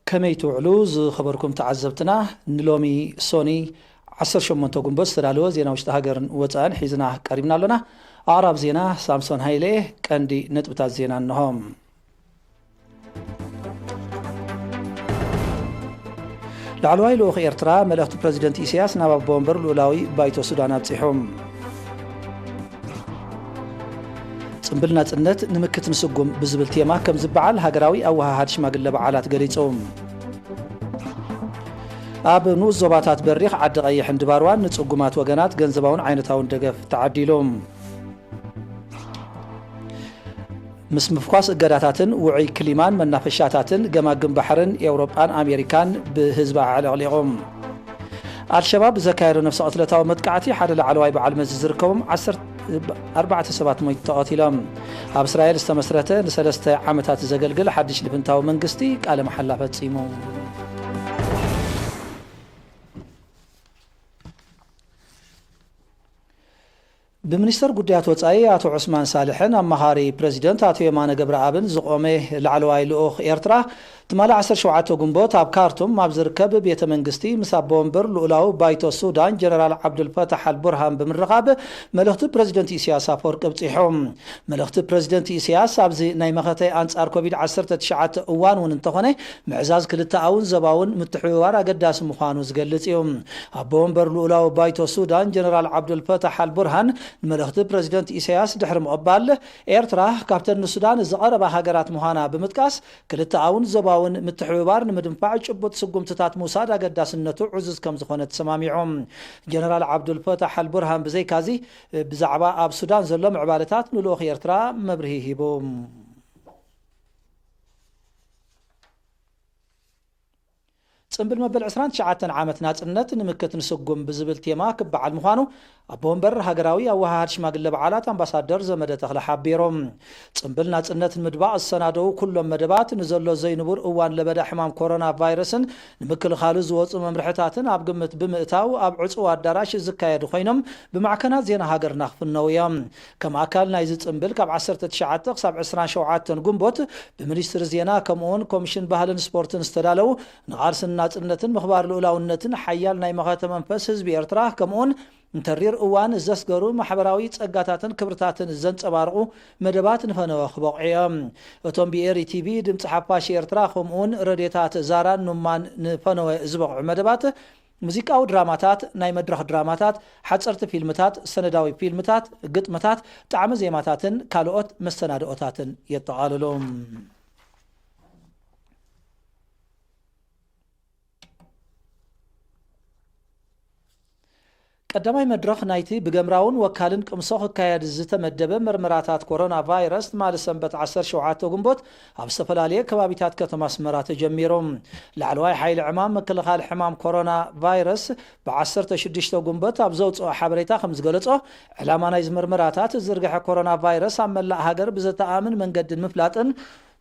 ከመይ ትውዕሉ ዝኸበርኩም ተዓዘብትና? ንሎሚ ሶኒ ዓሰርተ ሸሞንተ ጉንበት ዝተዳለወ ዜና ውሽጢ ሃገርን ወጻእን ሒዝና ቀሪብና ኣሎና። ኣቕራብ ዜና ሳምሶን ሃይለ። ቀንዲ ነጥብታት ዜና እንሆ። ላዕለዋይ ልኡኽ ኤርትራ፣ መልእኽቲ ፕረዚደንት ኢሳያስ ናብ ኣቦ ወንበር ልኡላዊ ባይቶ ሱዳን ኣብጺሑ። ጽምብል ናጽነት ንምክት ንስጉም ብዝብል ቴማ ከም ዝበዓል ሃገራዊ ኣወሃሃድ ሽማግለ በዓላት ገሊጹ። ኣብ ንኡስ ዞባታት በሪኽ፣ ዓዲ ቀይሕን ድባርዋን ንጽጉማት ወገናት ገንዘባውን ዓይነታውን ደገፍ ተዓዲሉ። ምስ ምፍኳስ እገዳታትን ውዑይ ክሊማን መናፈሻታትን ገማግም ባሕርን ኤውሮጳን ኣሜሪካን ብህዝቢ ኣዕለቕሊቑ። ኣልሸባብ ብዘካየዶ ነፍሰ ቅትለታዊ መጥቃዕቲ ሓደ ላዕለዋይ በዓል መዚ ዝርከቦም ዓሰርተ ኣርባዕተ ሰባት ሞይት ተቐቲሎም። ኣብ እስራኤል ዝተመስረተ ንሰለስተ ዓመታት ዘገልግል ሓድሽ ልፍንታዊ መንግስቲ ቃለ መሓላ ፈጺሙ። ብሚኒስተር ጉዳያት ወጻኢ ኣቶ ዑስማን ሳልሕን ኣማኻሪ ፕረዚደንት ኣቶ የማነ ገብረኣብን ዝቖመ ላዕለዋይ ልኡኽ ኤርትራ፣ ትማሊ ዓሰርተ ሸውዓተ ጉንቦት ኣብ ካርቱም ኣብ ዝርከብ ቤተ መንግስቲ ምስ ኣቦ ወንበር ልኡላዊ ባይቶ ሱዳን ጀነራል ዓብዱልፈታሕ ኣልቡርሃን ብምርኻብ፣ መልእኽቲ ፕረዚደንት ኢሳያስ ኣፈወርቂ ኣብጺሑ። መልእኽቲ ፕረዚደንት ኢሳያስ ኣብዚ ናይ መኸተ ኣንጻር ኮቪድ ዓሰርተ ትሽዓተ እዋን እውን እንተኾነ፣ ምዕዛዝ ክልተኣውን ዞባውን ምትሕብባር ኣገዳሲ ምዃኑ ዝገልጽ እዩ። ኣቦ ወንበር ልኡላዊ ባይቶ ሱዳን ጀነራል ዓብዱልፈታሕ ኣልቡርሃን ንመልእኽቲ ፕረዚደንት ኢሳያስ ድሕሪ ምቕባል፣ ኤርትራ ካብተን ንሱዳን ዝቐረባ ሃገራት ምዃና ብምጥቃስ፣ ክልተኣውን ዞባውን ምትሕብባር ንምድንፋዕ ጭቡጥ ስጉምትታት ምውሳድ ኣገዳስነቱ ዕዙዝ ከም ዝኾነ ተሰማሚዑ። ጀነራል ዓብዱልፈታሕ ኣልቡርሃን ብዘይካዚ፣ ብዛዕባ ኣብ ሱዳን ዘሎ ምዕባለታት ንልኡኽ ኤርትራ መብርሂ ሂቡ። ጽምብል መበል ዕስራን ትሽዓተን ዓመት ናጽነት ንምክት ንስጉም ብዝብል ቴማ ክበዓል ምዃኑ ኣቦ ወንበር ሃገራዊ ኣወሃሃድ ሽማግለ በዓላት ኣምባሳደር ዘመደ ተኽለ ሓቢሮም። ጽምብል ናጽነት ንምድባቕ ዝሰናደዉ ኩሎም መደባት ንዘሎ ዘይንቡር እዋን ለበዳ ሕማም ኮሮና ቫይረስን ንምክልኻሉ ዝወጹ መምርሕታትን ኣብ ግምት ብምእታው ኣብ ዕጹው ኣዳራሽ ዝካየዱ ኮይኖም ብማዕከናት ዜና ሃገርና ክፍነዉ እዮም። ከም ኣካል ናይዚ ጽምብል ካብ ዓሰርተ ትሽዓተ ክሳብ ዕስራን ሸውዓተን ጉንቦት ብሚኒስትሪ ዜና ከምኡውን ኮሚሽን ባህልን ስፖርትን ዝተዳለዉ ንቓልስን ናጽነትን ምኽባር ልኡላውነትን ሓያል ናይ መኸተ መንፈስ ህዝቢ ኤርትራ ከምኡውን ንተሪር እዋን ዘስገሩ ማሕበራዊ ጸጋታትን ክብርታትን ዘንጸባርቑ መደባት ንፈነወ ክበቕዑ እዮም። እቶም ብኤሪ ቲቪ፣ ድምጺ ሓፋሽ ኤርትራ ከምኡውን ረድዮታት ዛራን ኑማን ንፈነወ ዝበቕዑ መደባት ሙዚቃዊ ድራማታት፣ ናይ መድረኽ ድራማታት፣ ሓጸርቲ ፊልምታት፣ ሰነዳዊ ፊልምታት፣ ግጥምታት፣ ጣዕመ ዜማታትን ካልኦት መሰናድኦታትን የጠቓልሉ። ቀዳማይ መድረኽ ናይቲ ብገምራውን ወካልን ቅምሶ ክካየድ ዝተመደበ መርመራታት ኮሮና ቫይረስ ትማሊ ሰንበት ዓሰርተ ሸውዓተ ጉንቦት ኣብ ዝተፈላለየ ከባቢታት ከተማ ኣስመራ ተጀሚሩ። ላዕለዋይ ሓይሊ ዕማም ምክልኻል ሕማም ኮሮና ቫይረስ ብ ዓሰርተ ሽዱሽተ ጉንበት ኣብ ዘውፅኦ ሓበሬታ ከም ዝገለፆ፣ ዕላማ ናይዚ መርመራታት ዝርግሐ ኮሮና ቫይረስ ኣብ መላእ ሃገር ብዘተኣምን መንገዲ ንምፍላጥን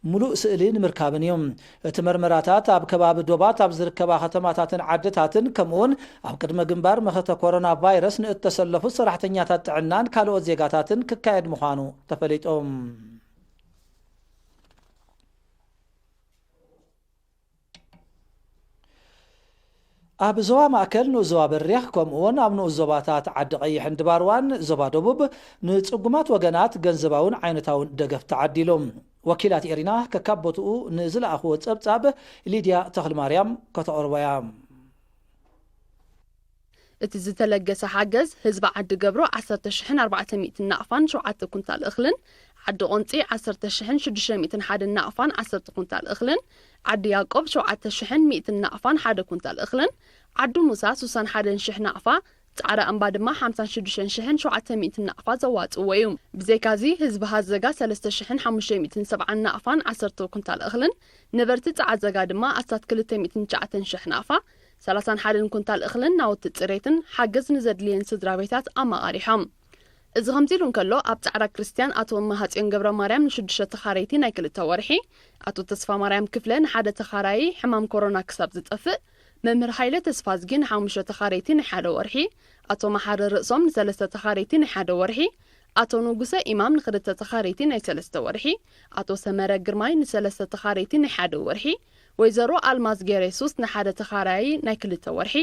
ምሉእ ስእሊ ንምርካብን እዩ። እቲ መርመራታት ኣብ ከባቢ ዶባት ኣብ ዝርከባ ከተማታትን ዓድታትን ከምኡውን ኣብ ቅድመ ግንባር መኸተ ኮሮና ቫይረስ ንእተሰለፉ ሰራሕተኛታት ጥዕናን ካልኦት ዜጋታትን ክካየድ ምዃኑ ተፈሊጡ። ኣብ ዞባ ማእከል፣ ንኡስ ዞባ በሪኽ፣ ከምኡውን ኣብ ንኡስ ዞባታት ዓዲ ቀይሕን ድባርዋን፣ ዞባ ደቡብ፣ ንጽጉማት ወገናት ገንዘባውን ዓይነታውን ደገፍ ተዓዲሉ። ወኪላት ኤሪና ከካብ ቦትኡ ንዝለኣኽዎ ጸብጻብ ሊድያ ተኽልማርያም ከተቕርቦ እያ። እቲ ዝተለገሰ ሓገዝ ህዝቢ ዓዲ ገብሩ ዓሰርተ ሽሕን ኣርባዕተ ሚእትን ናቕፋን ሸውዓተ ኩንታል እኽልን፣ ዓዲ ቆንጺ ዓሰርተ ሽሕን ሽዱሽተ ሚእትን ሓደን ናቕፋን ዓሰርተ ኩንታል እኽልን፣ ዓዲ ያዕቆብ ሸውዓተ ሽሕን ሚእትን ናቕፋን ሓደ ኩንታል እኽልን፣ ዓዲ ሙሳ ሱሳን ሓደን ሽሕ ናቕፋ፣ ጻዕዳ እምባ ድማ ሓምሳን ሽዱሽተን ሽሕን ሸውዓተ ሚእትን ናቕፋ ዘዋጽእዎ እዩ። ብዘይካዚ ህዝቢ ሃዘጋ ሰለስተ ሽሕን ሓሙሽተ ሚእትን ሰብዓን ናቕፋን ዓሰርተ ኩንታል እኽልን፣ ነበርቲ ጻዕዘጋ ድማ ኣስታት ክልተ ሚእትን ትሽዓተን ሽሕ ናቕፋ፣ ሰላሳን ሓደን ኩንታል እኽልን ናውቲ ጽሬትን ሓገዝ ንዘድልየን ስድራ ቤታት ኣመቓሪሖም። እዚ ከምዚ ኢሉ እንከሎ፣ ኣብ ጻዕዳ ክርስትያን ኣቶ እመሃጽዮን ገብረ ማርያም ንሽዱሽተ ተኻረይቲ ናይ ክልተ ወርሒ፣ ኣቶ ተስፋ ማርያም ክፍለ ንሓደ ተኻራዪ ሕማም ኮሮና ክሳብ ዝጠፍእ፣ መምህር ሃይለ ተስፋዝጊ ንሓሙሽተ ተኻረይቲ ናይ ሓደ ወርሒ፣ ኣቶ መሓሪ ርእሶም ንሰለስተ ተኻረይቲ ናይ ሓደ ወርሒ፣ ኣቶ ንጉሰ ኢማም ንኽልተ ተኻረይቲ ናይ ሰለስተ ወርሒ፣ ኣቶ ሰመረ ግርማይ ንሰለስተ ተኻረይቲ ናይ ሓደ ወርሒ፣ ወይዘሮ ኣልማዝ ገሬሱስ ንሓደ ተኻራያይ ናይ ክልተ ወርሒ፣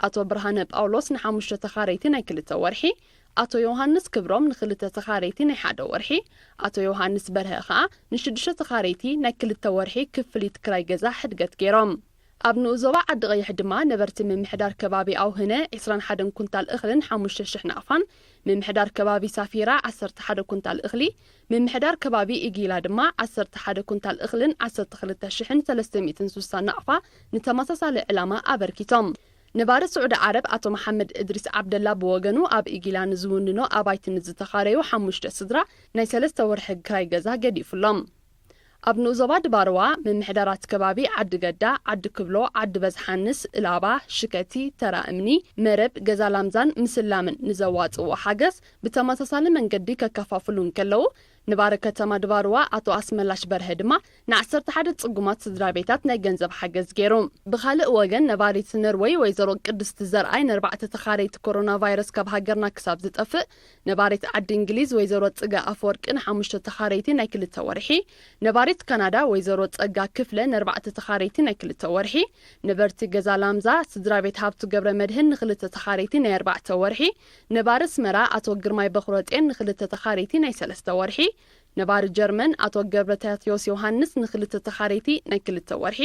ኣቶ ብርሃነ ጳውሎስ ንሓሙሽተ ተኻረይቲ ናይ ክልተ ወርሒ፣ ኣቶ ዮሃንስ ክብሮም ንክልተ ተኻረይቲ ናይ ሓደ ወርሒ፣ ኣቶ ዮሃንስ በርሀ ኸኣ ንሽዱሽተ ተኻረይቲ ናይ ክልተ ወርሒ ክፍሊት ክራይ ገዛ ሕድገት ገይሮም። ኣብ ንኡስ ዞባ ዓዲ ቀይሕ ድማ ነበርቲ ምምሕዳር ከባቢ ኣውህነ ዕስራን ሓደን ኩንታል እኽልን ሓሙሽተ ሽሕ ናቕፋን፣ ምምሕዳር ከባቢ ሳፊራ ዓሰርተ ሓደ ኩንታል እኽሊ፣ ምምሕዳር ከባቢ ኢጊላ ድማ ዓሰርተ ሓደ ኩንታል እኽልን ዓሰርተ ክልተ ሽሕን ሰለስተ ሚእትን ስሳን ናቕፋ ንተመሳሳሊ ዕላማ ኣበርኪቶም። ነባሪ ስዑዲ ዓረብ ኣቶ መሓመድ እድሪስ ዓብደላ ብወገኑ ኣብ ኢጊላ ንዝውንኖ ኣባይቲ ንዝተኻረዩ ሓሙሽተ ስድራ ናይ ሰለስተ ወርሒ ክራይ ገዛ ገዲፉሎም። ኣብ ንኡስ ዞባ ድባርዋ ምምሕዳራት ከባቢ ዓዲ ገዳ፣ ዓዲ ክብሎ፣ ዓዲ በዝሓንስ፣ እላባ፣ ሽከቲ፣ ተራ እምኒ፣ መረብ፣ ገዛ ላምዛን ምስላምን ንዘዋጽዎ ሓገዝ ብተመሳሳሊ መንገዲ ከከፋፍሉ እንከለዉ፣ ነባሪ ከተማ ድባርዋ ኣቶ ኣስመላሽ በርሀ ድማ ንዓሰርተ ሓደ ጽጉማት ስድራ ቤታት ናይ ገንዘብ ሓገዝ ገይሩ። ብኻልእ ወገን ነባሪት ነርወይ ወይዘሮ ቅድስቲ ዘርኣይ ንኣርባዕተ ተኻረይቲ ኮሮና ቫይረስ ካብ ሃገርና ክሳብ ዝጠፍእ፣ ነባሪት ዓዲ እንግሊዝ ወይዘሮ ጽገ ኣፈወርቂ ንሓሙሽተ ተኻረይቲ ናይ ክልተ ወርሒ፣ ነባሪት ካናዳ ወይዘሮ ጸጋ ክፍለ ንኣርባዕተ ተኻረይቲ ናይ ክልተ ወርሒ፣ ነበርቲ ገዛ ላምዛ ስድራ ቤት ሃብቱ ገብረ መድህን ንክልተ ተኻረይቲ ናይ ኣርባዕተ ወርሒ፣ ነባሪ ኣስመራ ኣቶ ግርማይ በኽሮጤን ንክልተ ተኻረይቲ ናይ ሰለስተ ወርሒ፣ ነባሪ ጀርመን ኣቶ ገብረታትዮስ ዮሃንስ ንክልተ ተኻረይቲ ናይ ክልተ ወርሒ፣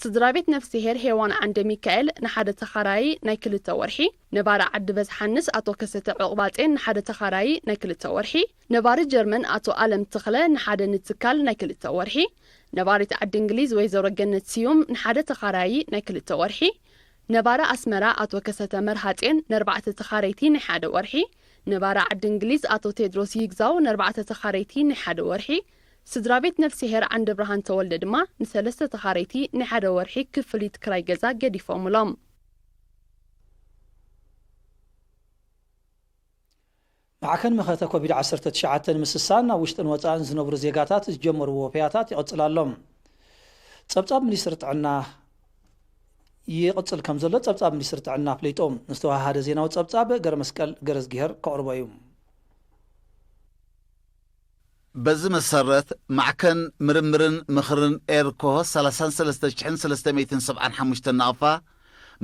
ስድራ ቤት ነፍስሄር ሄዋን ዓንደ ሚካኤል ንሓደ ተኻራዪ ናይ ክልተ ወርሒ፣ ነባሪ ዓዲ በዝሓንስ ኣቶ ከሰተ ዑቕባጼን ንሓደ ተኻራዪ ናይ ክልተ ወርሒ፣ ነባሪ ጀርመን ኣቶ ኣለም ተኽለ ንሓደ ንትካል ናይ ክልተ ወርሒ፣ ነባሪት ዓዲ እንግሊዝ ወይዘሮ ገነት ስዩም ንሓደ ተኻራዪ ናይ ክልተ ወርሒ፣ ነባሪ ኣስመራ ኣቶ ከሰተ መርሃጼን ንኣርባዕተ ተኻረይቲ ናይ ሓደ ወርሒ፣ ነባሪ ዓዲ እንግሊዝ ኣቶ ቴድሮስ ይግዛው ንኣርባዕተ ተኻረይቲ ናይ ሓደ ወርሒ፣ ስድራ ቤት ነፍስሄር ዓንደ ብርሃን ተወልደ ድማ ንሰለስተ ተኻረይቲ ናይ ሓደ ወርሒ ክፍሊት ክራይ ገዛ ገዲፎምሎም። ማዕከን መኸተ ኮቪድ ዓሰርተ ትሽዓተ ንምስሳን ኣብ ውሽጥን ወጻእን ዝነብሩ ዜጋታት ዝጀመርዎ ወፈያታት ይቕጽል ኣሎ። ጸብጻብ ሚኒስትሪ ጥዕና ይቕጽል ከም ዘሎ ጸብጻብ ሚኒስትሪ ጥዕና ኣፍሊጡ። ንዝተወሃሃደ ዜናዊ ጸብጻብ ገረመስቀል ገረዝጊሄር ከቕርቦ እዩ። በዚ መሰረት፣ ማዕከን ምርምርን ምኽርን ኤርኮ ሰላሳን ሰለስተ ሽሕን ሰለስተ ሚእትን ሰብዓን ሓሙሽተን ናቕፋ፣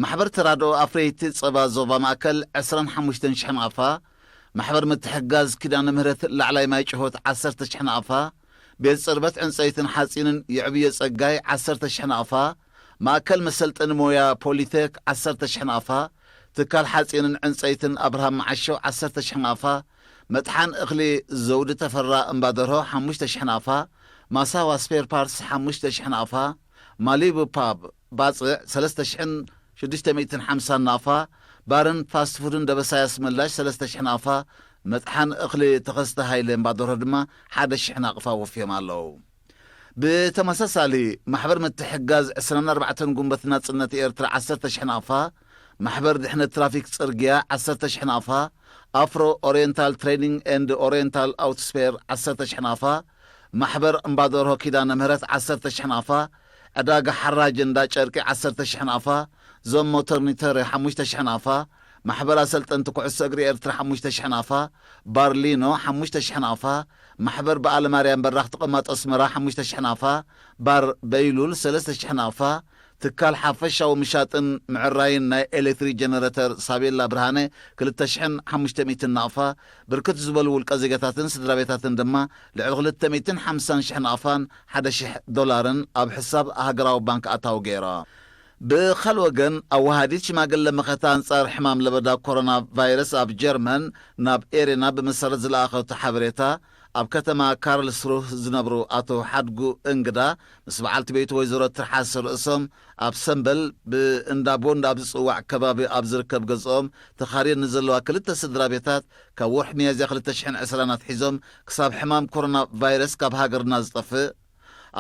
ማሕበር ተራድኦ ኣፍረይቲ ጸባ ዞባ ማእከል ዕስራን ሓሙሽተን ሽሕ ናቕፋ፣ ማሕበር ምትሕግጋዝ ኪዳነ ምህረት ላዕላይ ማይ ጭሆት ዓሰርተ ሽሕ ናቕፋ፣ ቤት ጽርበት ዕንጸይትን ሓጺንን የዕብዮ ጸጋይ ዓሰርተ ሽሕ ናቕፋ፣ ማእከል መሰልጠኒ ሞያ ፖሊቴክ ዓሰርተ ሽሕ ናቕፋ፣ ትካል ሓጺንን ዕንጸይትን ኣብርሃም መዓሾ ዓሰርተ ሽሕ ናቕፋ፣ መጥሓን እኽሊ ዘውዲ ተፈራ እምባደርሆ ሓሙሽተ ሽሕ ናቕፋ፣ ማሳዋ ስፔር ፓርትስ ሓሙሽተ ሽሕ ናቕፋ፣ ማሊቡ ፓብ ባጽዕ ሰለስተ ሽሕን ሽዱሽተ ሚእትን ሓምሳን ናቕፋ፣ ባርን ፋስት ፉድን ደበሳይ ኣስመላሽ ሰለስተ ሽሕ ናቕፋ፣ መጥሓን እኽሊ ተኸስተ ሃይለ እምባደርሆ ድማ ሓደ ሽሕ ናቕፋ ወፍዮም ኣለዉ። ብተመሳሳሊ፣ ማሕበር ምትሕግጋዝ ዕስራን ኣርባዕተን ጉንበት ናጽነት ኤርትራ ዓሰርተ ሽሕ ናቕፋ፣ ማሕበር ድሕነት ትራፊክ ጽርግያ ዓሰርተ ሽሕ ናቕፋ፣ ኣፍሮ ኦሪየንታል ትሬኒንግ ኤንድ ኦሪየንታል ኣውትስፔር ዓሰርተ ሽሕ ናቕፋ፣ ማሕበር እምባደርሆ ኪዳነ ምህረት ዓሰርተ ሽሕ ናቕፋ፣ ዕዳጋ ሓራጅ እንዳ ጨርቂ ዓሰርተ ሽሕ ናቕፋ፣ ዞም ሞተር ኒተሪ ሓሙሽተ ሽሕ ናቕፋ፣ ማሕበር ኣሰልጠንቲ ኩዕሶ እግሪ ኤርትራ ሓሙሽተ ሽሕ ናቕፋ፣ ባር ሊኖ ሓሙሽተ ሽሕ ናቕፋ፣ ማሕበር በዓለ ማርያም በራኽ ተቐማጦ ኣስመራ ሓሙሽተ ሽሕ ናቕፋ፣ ባር በይሉል ሰለስተ ሽሕ ናቕፋ፣ ትካል ሓፈሻዊ ምሻጥን ምዕራይን ናይ ኤሌክትሪክ ጀነሬተር ሳቤላ ብርሃነ ክልተ ሽሕን ሓሙሽተ ሚእትን ናቕፋ፣ ብርክት ዝበሉ ውልቀ ዜጋታትን ስድራ ቤታትን ድማ ልዕሊ ክልተ ሚእትን ሓምሳን ሽሕ ናቕፋን ሓደ ሽሕ ዶላርን ኣብ ሕሳብ ሃገራዊ ባንክ ኣታዊ ገይሮም። ብኻል ወገን፣ ኣወሃዲት ሽማግለ መኸተ ኣንጻር ሕማም ለበዳ ኮሮና ቫይረስ ኣብ ጀርመን ናብ ኤሬና ብመሰረት ዝለኣኸቶ ሓበሬታ፣ ኣብ ከተማ ካርልስሩህ ዝነብሩ ኣቶ ሓድጉ እንግዳ ምስ በዓልቲ ቤቱ ወይዘሮ ትርሓስ ርእሶም ኣብ ሰምበል ብእንዳ ቦንድ ኣብ ዝጽዋዕ ከባቢ ኣብ ዝርከብ ገዝኦም ተኻርየን ንዘለዋ ክልተ ስድራ ቤታት ካብ ወርሒ ሚያዝያ ክልተ ሽሕን ዕስራን ኣትሒዞም ክሳብ ሕማም ኮሮና ቫይረስ ካብ ሃገርና ዝጠፍእ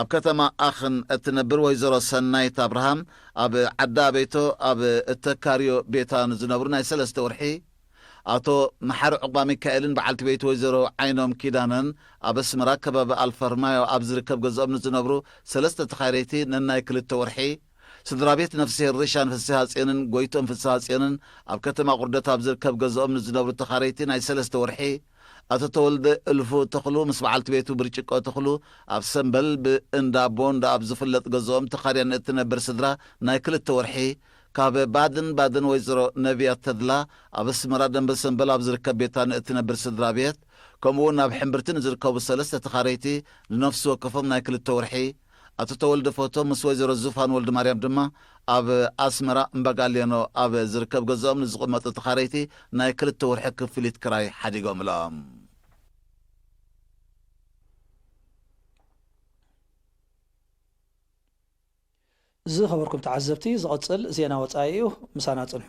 ኣብ ከተማ ኣኽን እትነብር ወይዘሮ ሰናይት ኣብርሃም ኣብ ዓዲ ኣበይቶ ኣብ እተካርዮ ቤታ ንዝነብሩ ናይ ሰለስተ ወርሒ ኣቶ መሓሪ ዑቕባ ሚካኤልን በዓልቲ ቤት ወይዘሮ ዓይኖም ኪዳነን ኣብ ኣስመራ ከባቢ ኣልፈርማዮ ኣብ ዝርከብ ገዝኦም ንዝነብሩ ሰለስተ ተኻረይቲ ነናይ ክልተ ወርሒ፣ ስድራ ቤት ነፍስሄር ርሻን ፍስሃጽዮንን ጎይቶም ፍስሃጽዮንን ኣብ ከተማ ቁርደት ኣብ ዝርከብ ገዝኦም ንዝነብሩ ተኻረይቲ ናይ ሰለስተ ወርሒ፣ ኣቶ ተወልደ እልፉ ተኽሉ ምስ በዓልቲ ቤቱ ብርጭቆ ተኽሉ ኣብ ሰምበል ብእንዳ ቦንዳ ኣብ ዝፍለጥ ገዝኦም ተኻርያ ንእትነብር ስድራ ናይ ክልተ ወርሒ ካብ ባድን ባድን ወይዘሮ ነቢያት ተድላ ኣብ ኣስመራ ደንበ ሰምበል ኣብ ዝርከብ ቤታ ንእትነብር ስድራ ቤት ከምኡ እውን ኣብ ሕምብርቲ ንዝርከቡ ሰለስተ ተኻረይቲ ንነፍሲ ወከፎም ናይ ክልተ ወርሒ ኣቶ ተወልደ ፎቶ ምስ ወይዘሮ ዙፋን ወልደ ማርያም ድማ ኣብ ኣስመራ እምባጋልዮኖ ኣብ ዝርከብ ገዝኦም ንዝቕመጡ ተኻረይቲ ናይ ክልተ ወርሒ ክፍሊት ክራይ ሓዲጎምሎም። ዝኸበርኩም ተዓዘብቲ፣ ዝቐጽል ዜና ወጻኢ እዩ። ምሳና ጽንሑ።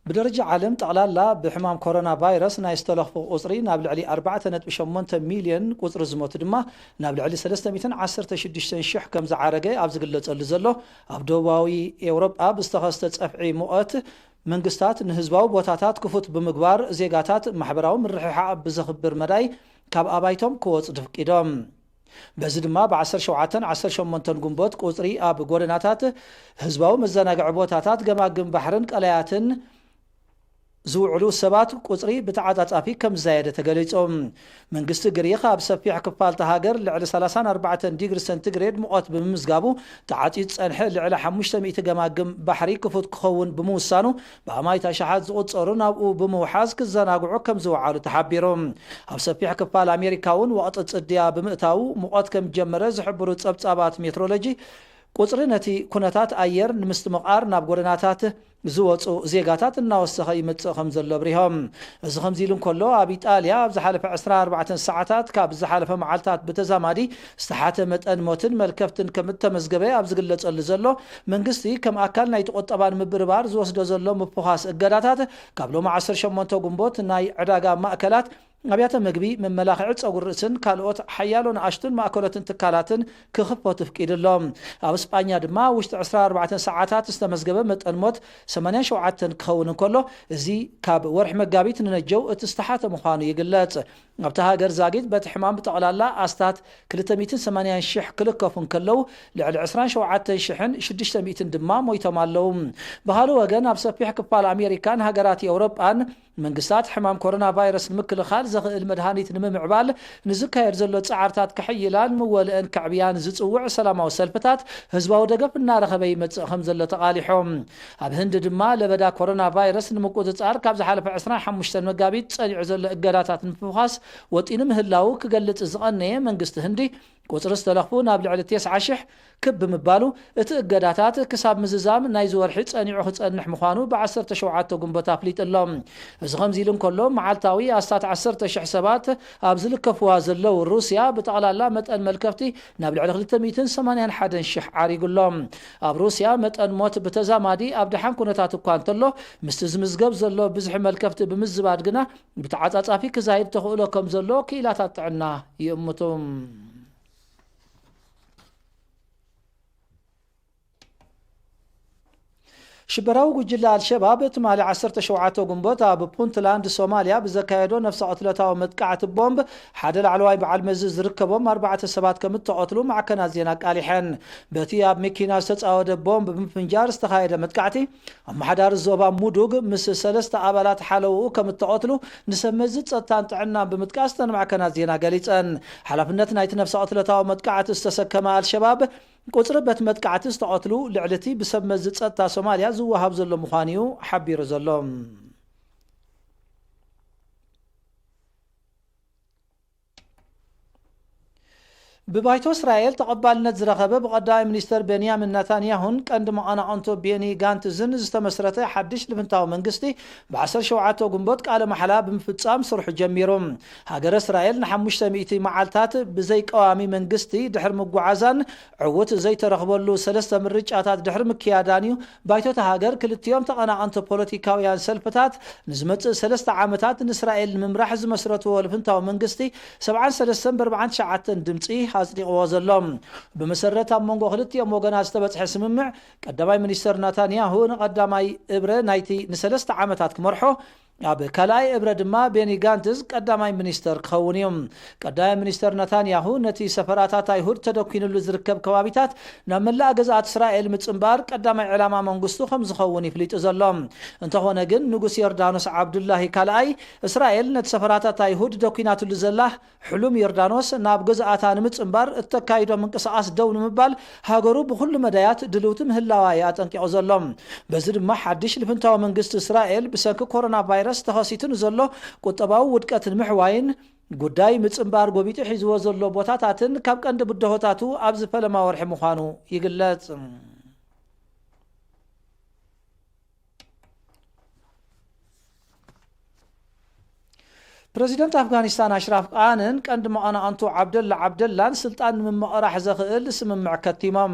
ብደረጃ ዓለም ጠቕላላ ብሕማም ኮሮና ቫይረስ ናይ ዝተለኽፉ ቁጽሪ ናብ ልዕሊ ኣርባዕተ ነጥቢ ሸሞንተ ሚልዮን፣ ቁጽሪ ዝሞቱ ድማ ናብ ልዕሊ ሰለስተ ሚእትን ዓሰርተ ሽዱሽተን ሽሕ ከም ዝዓረገ ኣብ ዝግለጸሉ ዘሎ፣ ኣብ ደቡባዊ ኤውሮጳ ብዝተኸስተ ጸፍዒ ሙቐት መንግስታት ንህዝባዊ ቦታታት ክፉት ብምግባር ዜጋታት ማሕበራዊ ምርሕሓቕ ብዘኽብር መዳይ ካብ ኣባይቶም ክወጹ ተፍቂዶም። በዚ ድማ ብ ዓሰርተ ሸውዓተን ዓሰርተ ሸሞንተን ጉንቦት ቁጽሪ ኣብ ጎደናታት፣ ህዝባዊ መዘናግዒ ቦታታት፣ ገማግም ባሕርን ቀላያትን ዝውዕሉ ሰባት ቁጽሪ ብተዓጻጻፊ ከም ዝዛየደ ተገሊጹ። መንግስቲ ግሪኽ ኣብ ሰፊሕ ክፋል እታ ሃገር ልዕሊ ሰላሳን ኣርባዕተን ዲግሪ ሰንቲግሬድ ሙቐት ብምምዝጋቡ፣ ተዓጽዩ ዝጸንሐ ልዕሊ ሓሙሽተ ሚእቲ ገማግም ባሕሪ ክፉት ክኸውን ብምውሳኑ፣ ብኣማኢት ኣሽሓት ዝቑጸሩ ናብኡ ብምውሓዝ ክዘናግዑ ከም ዝወዓሉ ተሓቢሩ። ኣብ ሰፊሕ ክፋል ኣሜሪካ እውን ወቕቲ ጽድያ ብምእታዉ፣ ሙቐት ከም ዝጀመረ ዝሕብሩ ጸብጻባት ሜትሮሎጂ፣ ቁጽሪ ነቲ ኩነታት ኣየር ንምስትምቓር ናብ ጎደናታት ዝወጹ ዜጋታት እናወሰኸ ይመጽእ ከም ዘሎ ኣብሪሆም። እዚ ከምዚ ኢሉ እንከሎ፣ ኣብ ኢጣልያ ኣብ ዝሓለፈ ዕስራን ኣርባዕተን ሰዓታት ካብ ዝሓለፈ መዓልታት ብተዛማዲ ዝተሓተ መጠን ሞትን መልከፍትን ከም እተመዝገበ ኣብ ዝግለጸሉ ዘሎ፣ መንግስቲ ከም ኣካል ናይቲ ቁጠባ ንምብርባር ዝወስዶ ዘሎ ምፍዃስ እገዳታት፣ ካብ ሎሚ ዓሰርተ ሸሞንተ ጉንቦት ናይ ዕዳጋ ማእከላት፣ ኣብያተ መግቢ፣ መመላኽዒ ጸጉሪ ርእስን ካልኦት ሓያሎ ንኣሽቱን ማእከሎትን ትካላትን ክኽፈቱ ኣፍቂዱ ኣሎ። ኣብ እስጳኛ ድማ ኣብ ውሽጢ ዕስራን ኣርባዕተን ሰዓታት ዝተመዝገበ መጠን ሞት ሰማንያን ሸውዓተን ክኸውን እንከሎ፣ እዚ ካብ ወርሒ መጋቢት ንነጀው እቲ ዝተሓተ ምዃኑ ይግለጽ። ኣብታ ሃገር ዛጊት በቲ ሕማም ብጠቕላላ ኣስታት ክልተ ሚእትን ሰማንያን ሽሕ ክልከፉ እንከለዉ፣ ልዕሊ ዕስራን ሸውዓተን ሽሕን ሽዱሽተ ሚእትን ድማ ሞይቶም ኣለዉ። ብኻልእ ወገን፣ ኣብ ሰፊሕ ክፋል ኣሜሪካን ሃገራት ኤውሮጳን መንግስታት ሕማም ኮሮና ቫይረስ ንምክልኻል ዘኽእል መድሃኒት ንምምዕባል ንዝካየድ ዘሎ ጻዕርታት ክሕይላን ምወልአን ከዕብያን ዝጽውዕ ሰላማዊ ሰልፍታት ህዝባዊ ደገፍ እናረኸበ ይመጽእ ከም ዘሎ ተቓሊሖም። ኣብ ህንዲ ድማ ለበዳ ኮሮና ቫይረስ ንምቁጽጻር ካብ ዝሓለፈ ዕስራን ሓሙሽተን መጋቢት ጸኒዑ ዘሎ እገዳታት ንምፍዃስ ወጢኑ ምህላዉ ክገልጽ ዝቐነየ መንግስቲ ህንዲ፣ ቁጽሪ ዝተለኽፉ ናብ ልዕሊ ተስዓ ሽሕ ክብ ብምባሉ፣ እቲ እገዳታት ክሳብ ምዝዛም ናይዚ ወርሒ ጸኒዑ ክጸንሕ ምዃኑ ብ ዓሰርተ ሸውዓተ ጉንቦት ኣፍሊጡ ኣሎ። እዚ ከምዚ ኢሉ እንከሎ፣ መዓልታዊ ኣስታት ዓሰርተ ሽሕ ሰባት ኣብ ዝልከፍዋ ዘለዉ ሩስያ፣ ብጠቕላላ መጠን መልከፍቲ ናብ ልዕሊ ክልተ ሚእትን ሰማንያን ሓደን ሽሕ ዓሪጉ ኣሎ። ኣብ ሩስያ፣ መጠን ሞት ብተዛማዲ ኣብ ደሓን ኩነታት እኳ እንተሎ፣ ምስቲ ዝምዝገብ ዘሎ ብዝሒ መልከፍቲ ብምዝባድ ግና፣ ብተዓጻጻፊ ክዛይድ ተኽእሎ ከም ዘሎ ክኢላታት ጥዕና ይእምቱ። ሽበራዊ ጉጅለ ኣልሸባብ ትማሊ ዓሰርተ ሸውዓተ ጉንቦት ኣብ ፑንትላንድ ሶማልያ ብዘካየዶ ነፍሰ ቅትለታዊ መጥቃዕቲ ቦምብ ሓደ ላዕለዋይ በዓል መዚ ዝርከቦም ኣርባዕተ ሰባት ከም እተቐትሉ ማዕከናት ዜና ኣቃሊሐን። በቲ ኣብ መኪና ዝተጻወደ ቦምብ ብምፍንጃር ዝተኻየደ መጥቃዕቲ፣ ኣመሓዳሪ ዞባ ሙዱግ ምስ ሰለስተ ኣባላት ሓለውኡ ከም እተቐትሉ ንሰብ መዚ ጸጥታን ጥዕናን ብምጥቃስ እተን ማዕከናት ዜና ገሊጸን። ሓላፍነት ናይቲ ነፍሰ ቅትለታዊ መጥቃዕቲ ዝተሰከመ ኣልሸባብ፣ ቁጽሪ በቲ መጥቃዕቲ ዝተቐትሉ ልዕሊ እቲ ብሰብ መዚ ጸጥታ ሶማልያ ዝወሃብ ዘሎ ምዃኑ እዩ ሓቢሩ ዘሎ። ብባይቶ እስራኤል ተቐባልነት ዝረኸበ ብቐዳማይ ሚኒስተር ቤንያሚን ናታንያሁን ቀንዲ መቐናቕንቶ ቤኒ ጋንትዝን ዝተመስረተ ሓድሽ ልፍንታዊ መንግስቲ ብ ዓሰርተ ሸውዓተ ጉንቦት ቃለ ማሕላ ብምፍጻም ስርሑ ጀሚሩ። ሃገረ እስራኤል ንሓሙሽተ ሚእቲ መዓልታት ብዘይ ቀዋሚ መንግስቲ ድሕሪ ምጉዓዛን ዕውት ዘይተረኽበሉ ሰለስተ ምርጫታት ድሕሪ ምክያዳን እዩ ባይቶ እታ ሃገር ክልቲኦም ተቐናቐንቲ ፖለቲካውያን ሰልፍታት ንዝመጽእ ሰለስተ ዓመታት ንእስራኤል ንምምራሕ ዝመስረትዎ ልፍንታዊ መንግስቲ ሰብዓን ሰለስተን ብኣርባዓን ትሽዓተን ድምጺ ኣጽዲቕዎ ዘሎ። ብመሰረት ኣብ መንጎ ክልቲኦም ወገናት ዝተበጽሐ ስምምዕ፣ ቀዳማይ ሚኒስተር ናታንያሁ ንቐዳማይ እብረ ናይቲ ንሰለስተ ዓመታት ክመርሖ፣ ኣብ ካልኣይ እብረ ድማ ቤኒ ጋንትዝ ቀዳማይ ሚኒስተር ክኸውን እዩ። ቀዳማይ ሚኒስተር ነታንያሁ ነቲ ሰፈራታት ኣይሁድ ተደኲንሉ ዝርከብ ከባቢታት ናብ መላእ ግዝኣት እስራኤል ምጽንባር ቀዳማይ ዕላማ መንግስቱ ከም ዝኸውን ይፍሊጡ ዘሎ። እንተኾነ ግን ንጉስ ዮርዳኖስ ዓብዱላሂ ካልኣይ እስራኤል ነቲ ሰፈራታት ኣይሁድ ደኲናትሉ ዘላ ሕሉም ዮርዳኖስ ናብ ግዝኣታ ንምጽንባር እተካይዶ ምንቅስቓስ ደው ንምባል ሃገሩ ብኹሉ መዳያት ድልውቲ ምህላዋ እዩ ኣጠንቂቑ ዘሎ። በዚ ድማ ሓድሽ ልፍንታዊ መንግስቲ እስራኤል ብሰንኪ ኮሮና ቫይረስ ተኸሲቱ ንዘሎ ቁጠባዊ ውድቀት ንምሕዋይን ጉዳይ ምጽንባር ጎቢጡ ሒዝዎ ዘሎ ቦታታትን ካብ ቀንዲ ብድሆታቱ ኣብዚ ፈለማ ወርሒ ምዃኑ ይግለጽ። ፕረዚደንት ኣፍጋኒስታን ኣሽራፍ ቃንን ቀንዲ መቐናቕንቱ ዓብደላ ዓብደላን ስልጣን ንምምቕራሕ ዘኽእል ስምምዕ ከቲሞም።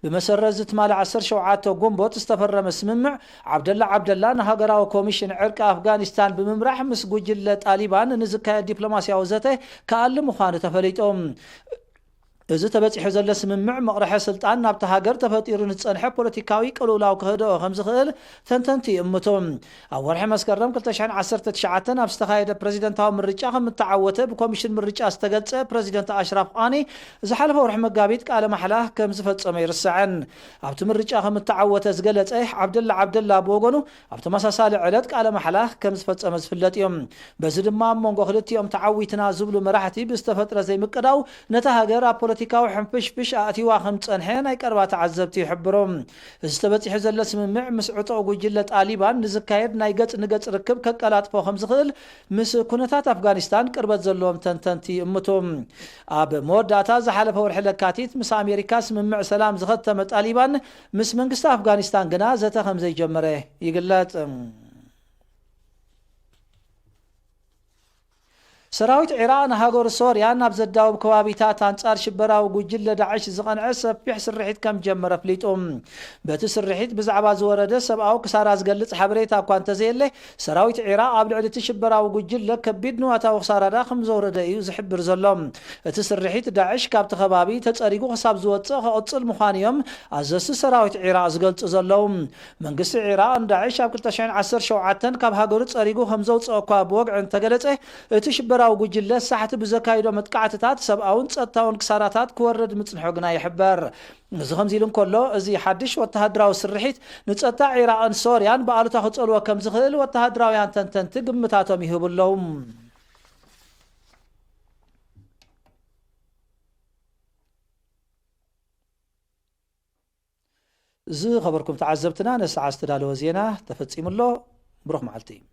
ብመሰረት ዝትማሊ ዓሰርተ ሸውዓተ ጉንቦት ዝተፈረመ ስምምዕ፣ ዓብደላ ዓብደላ ንሃገራዊ ኮሚሽን ዕርቂ ኣፍጋኒስታን ብምምራሕ ምስ ጉጅለ ጣሊባን ንዝካየድ ዲፕሎማስያዊ ዘተ ክኣሊ ምዃኑ ተፈሊጡ። እዚ ተበጺሑ ዘሎ ስምምዕ መቕርሐ ስልጣን ናብቲ ሃገር ተፈጢሩ ንዝጸንሐ ፖለቲካዊ ቅልውላው ክህድኦ ከም ዝኽእል ተንተንቲ ይእምቱ። ኣብ ወርሒ መስከረም ክልተ ሽሕን ዓሰርተ ትሽዓተን ኣብ ዝተኻየደ ፕረዚደንታዊ ምርጫ ከም እተዓወተ ብኮሚሽን ምርጫ ዝተገልጸ ፕረዚደንት ኣሽራፍ ቃኒ ዝሓለፈ ወርሒ መጋቢት ቃለ ማሕላ ከም ዝፈጸመ ይርሰዐን። ኣብቲ ምርጫ ከም እተዓወተ ዝገለጸ ዓብደላ ዓብደላ ብወገኑ ኣብ ተመሳሳሊ ዕለት ቃለ ማሕላ ከም ዝፈጸመ ዝፍለጥ እዩ። በዚ ድማ ኣብ መንጎ ክልቲኦም ተዓዊትና ዝብሉ መራሕቲ ብዝተፈጥረ ዘይምቅዳው ነታ ሃገር ኣብ ፖለቲካዊ ሕንፍሽፍሽ ኣእቲዋ ከም ዝጸንሐ ናይ ቀረባ ተዓዘብቲ ይሕብሩ። እዚ ተበጺሑ ዘሎ ስምምዕ ምስ ዕጡቕ ጉጅለ ጣሊባን ንዝካየድ ናይ ገጽ ንገጽ ርክብ ከቀላጥፎ ከም ዝኽእል ምስ ኩነታት ኣፍጋኒስታን ቅርበት ዘለዎም ተንተንቲ ይእምቱ። ኣብ መወዳእታ ዝሓለፈ ወርሒ ለካቲት ምስ ኣሜሪካ ስምምዕ ሰላም ዝኸተመ ጣሊባን ምስ መንግስቲ ኣፍጋኒስታን ግና ዘተ ከም ዘይጀመረ ይግለጽ። ሰራዊት ዒራቕ ንሃገሩ ሶርያ ናብ ዘዳውብ ከባቢታት ኣንጻር ሽበራዊ ጉጅለ ዳዕሽ ዝቐንዐ ሰፊሕ ስርሒት ከም ጀመረ ኣፍሊጡ። በቲ ስርሒት ብዛዕባ ዝወረደ ሰብኣዊ ክሳራ ዝገልጽ ሓበሬታ እኳ እንተዘየለ፣ ሰራዊት ዒራቕ ኣብ ልዕሊ እቲ ሽበራዊ ጉጅለ ከቢድ ንዋታዊ ክሳራዳ ከም ዘውረደ እዩ ዝሕብር ዘሎ። እቲ ስርሒት ዳዕሽ ካብቲ ከባቢ ተጸሪጉ ክሳብ ዝወጽእ ክቕጽል ምዃኑ እዮም ኣዘዝቲ ሰራዊት ዒራቕ ዝገልጹ ዘለዉ። መንግስቲ ዒራቕ ንዳዕሽ ኣብ ክልተ ሽሕን ዓሰርተ ሸውዓተን ካብ ሃገሩ ጸሪጉ ከም ዘውጽኦ እኳ ብወግዒ እንተገለጸ፣ እቲ ሽበራዊ ጉጅለ ሳሕቲ ብዘካይዶ መጥቃዕትታት ሰብኣውን ጸጥታውን ክሳራታት ክወርድ ምጽንሑ ግና ይሕበር። እዚ ከምዚ ኢሉ እንከሎ፣ እዚ ሓድሽ ወተሃደራዊ ስርሒት ንጸጥታ ዒራቕን ሶርያን ብኣሉታ ክጸልዎ ከም ዝኽእል ወተሃደራውያን ተንተንቲ ግምታቶም ይህቡ ኣለዉ። ዝኸበርኩም ተዓዘብትና፣ ነሰዓት ዝተዳለወ ዜና ተፈጺሙ ኣሎ። ብሩኽ መዓልቲ።